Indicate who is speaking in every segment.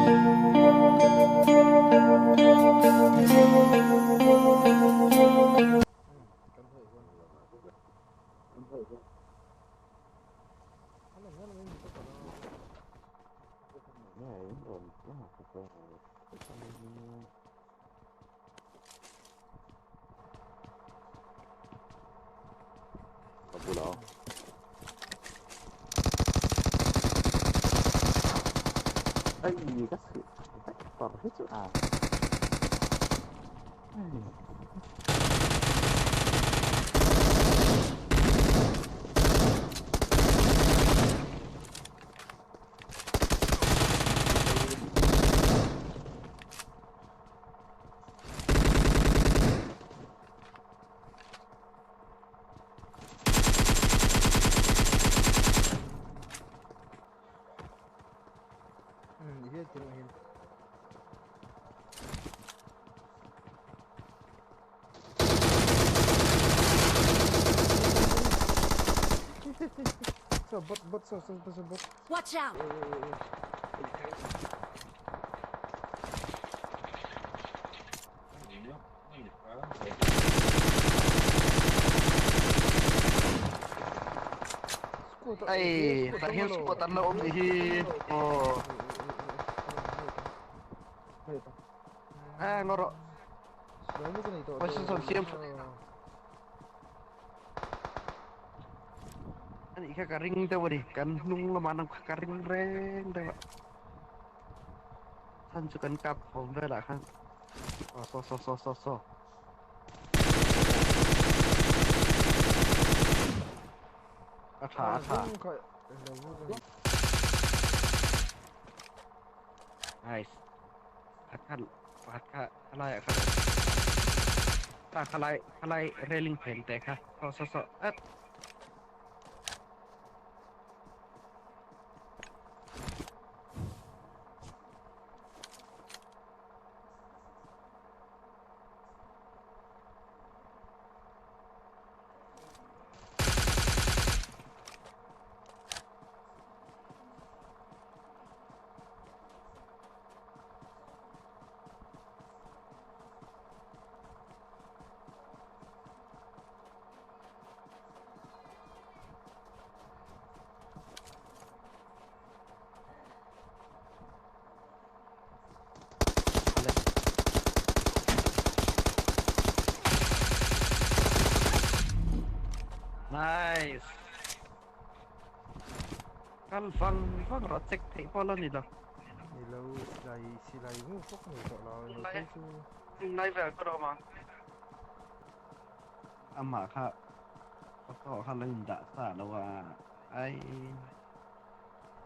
Speaker 1: Ka bulah aw. Ai ka chhilh vek par hi chu a.
Speaker 2: So bot bot so so so bot.
Speaker 3: Watch out!
Speaker 4: Ai, tah hian squad an lo awm nih hi. Aw. A ngaw rawh. Position siam tha Anih kha ka ring deuh a ni. Kan hnung lamah an awm kha ka ring reng deuh a. Chhan chu kan kap thawm velah khan. Aw saw saw saw saw saw. A tha a tha. Nice. Pakhat kha pakhat kha khalai ah khan. Kha khalai khalai railing phen te kha. Saw saw saw. At. Nice. Kal vang vang rawh check theih pawh la ni lo.
Speaker 2: Ni lo silai silai ngu fawk nei tawh lo ni phei chu.
Speaker 4: Nai vel ka rawh ma. Amah kha auto kha lo in dah sa lo a ai.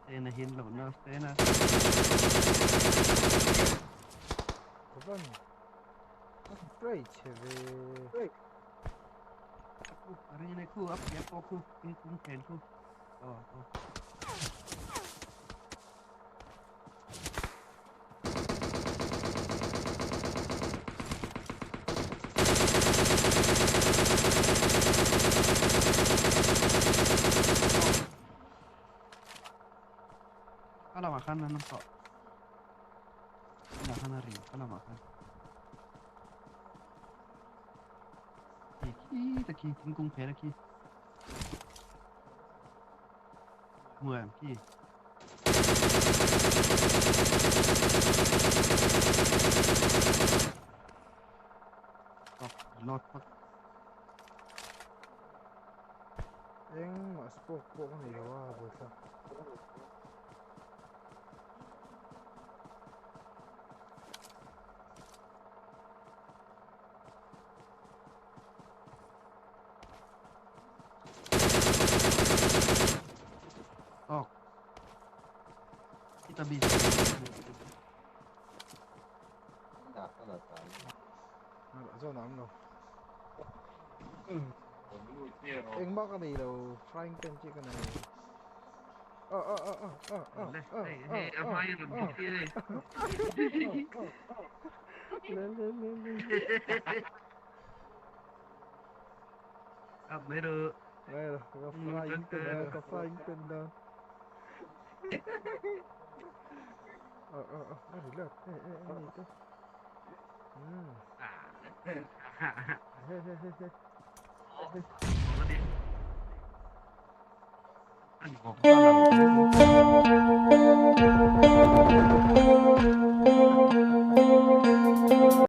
Speaker 4: Tena hin lo na tena.
Speaker 2: Kavan spray che ve.
Speaker 4: Ring này khu ấp ghép po khu kinh cung khen khu. Ờ ờ. Kala makan na nampak. Kala kan ring, kala makan. Ki ta ki thingkung phen a khi. Mười em khi. Lọt phật.
Speaker 2: Eng mah spoke pawh ka nei lo a buaithlak.
Speaker 4: Tok. Kita bisa.
Speaker 2: Zawn a awm lo. Engmah ka nei lo frying pan chiah ka nei. Ah ah ah ah ah ah ah ah ah Le le le le.
Speaker 4: Up mai ru.
Speaker 2: Mai ru ka frying pan ka frying pan da. Ờ ờ ờ, nó reload. Ê ê ê ni te. He he he he.